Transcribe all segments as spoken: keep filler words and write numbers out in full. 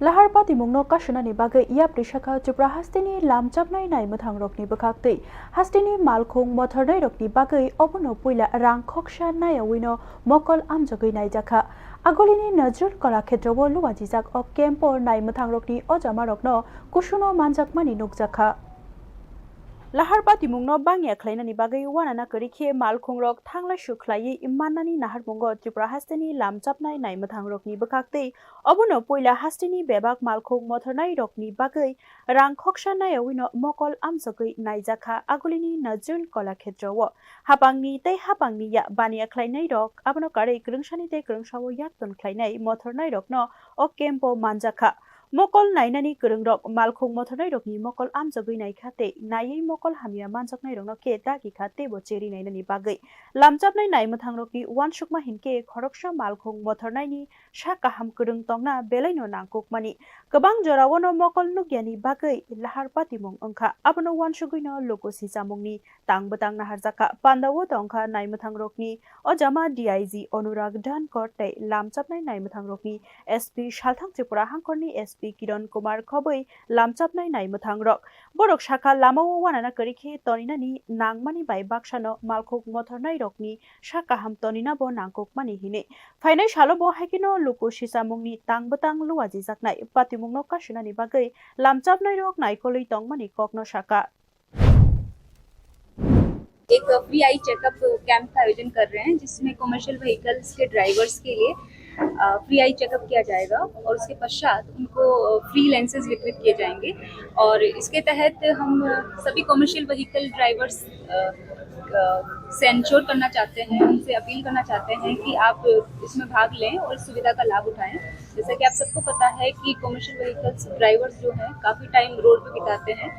Lahar patimungno kasunani bagwi yapri sakha Tripura hasteni lamchapnai naimwthangrokni bwkhaktwi hasteni malkhung mothornairokni bagwi obono puila rang khoksa nayawino mokol amjogwi naijakha. Agulini Nazrul Kala Khetrao luwajijak o camp-o naimwthangrokni ojamarokno kusuno manjakmani nukjakha. Lahar patimungno bangya khlainani bagwi uanana kwrwi khe malkhungrok thanglaisu khlaiwi mannani naharmungo Tripura hasteni lamchapnai naimwthangrokni bwkhaktwi obono puila hasteni bebak malkhung mothornairokni bagwi rang khoksa nayawino mokol amjogwi naijakha agulini Nazrul Kala Khetrao. Hapangni tei hapangni ya baniya khlainairok abono karwi kwrwngsani tei kwrwngsao yakton khlainai mothornairokno o camp-o manjakha. Mokol nainani kwrwngrok malkhung mothornairokni mokol amjogwi naikha tei naiwi mokol hamya manjaknairokno khe dagi kha teibo cheri nainani bagwi. Lamchapnai naimwthangrokni uansukma hinkhe khoroksa malkhung mothornaini sak kaham kwrwng tongna belaino nangkukmani. Kwbang joraono mokol nukyani bagwi lahar patimung wngkha. Abono uansugwino luku sichamungni tang bwtang naharjakha. Pandao tongkha naimwthangrokni ojama D I G Anurag Dhankar tei lamchapnai naimwthangrokni S P Salthang Tripura hangkorni S P Kiran Kumar khobwi lamchapnai naimwthangrok. Borok sakha lamao uanana kwrwi khe toninani nangmani bai baksano malkhung mothornairokni sak kaham toninabo nangkukmani hinwi. Phainai salo bo haikheno luku sichamungni tang bwtang luwajijaknai patimungno kasunani bagwi lamchapnairok naikolwi tongmani kokno sakha. एक free eye checkup camp का आयोजन कर रहे हैं, जिसमें commercial vehicles के ड्राइवर्स के लिए फ्री आई चेकअप किया जाएगा और उसके पश्चात उनको फ्री लेंसेज वितरित किए जाएंगे। और इसके तहत हम सभी कॉमर्शियल व्हीकल ड्राइवर्स से इंश्योर करना चाहते हैं, उनसे अपील करना चाहते हैं कि आप इसमें भाग लें और इस सुविधा का लाभ उठाएं। जैसा कि आप सबको पता है कि कॉमर्शियल व्हीकल्स ड्राइवर्स जो हैं, काफ़ी टाइम रोड पे बिताते हैं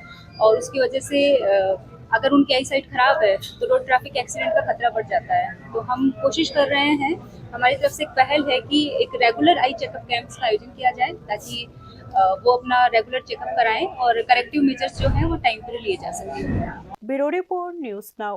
और उसकी वजह से अ, अगर उनकी आई साइट खराब है तो रोड ट्रैफिक एक्सीडेंट का खतरा बढ़ जाता है। तो हम कोशिश कर रहे हैं, हमारी तरफ से एक पहल है कि एक रेगुलर आई चेकअप कैंप्स का आयोजन किया जाए, ताकि अ, वो अपना रेगुलर चेकअप कराएं और करेक्टिव मेजर्स जो हैं, वो टाइम पर लिए जा सकें। Bureau Report, News Now.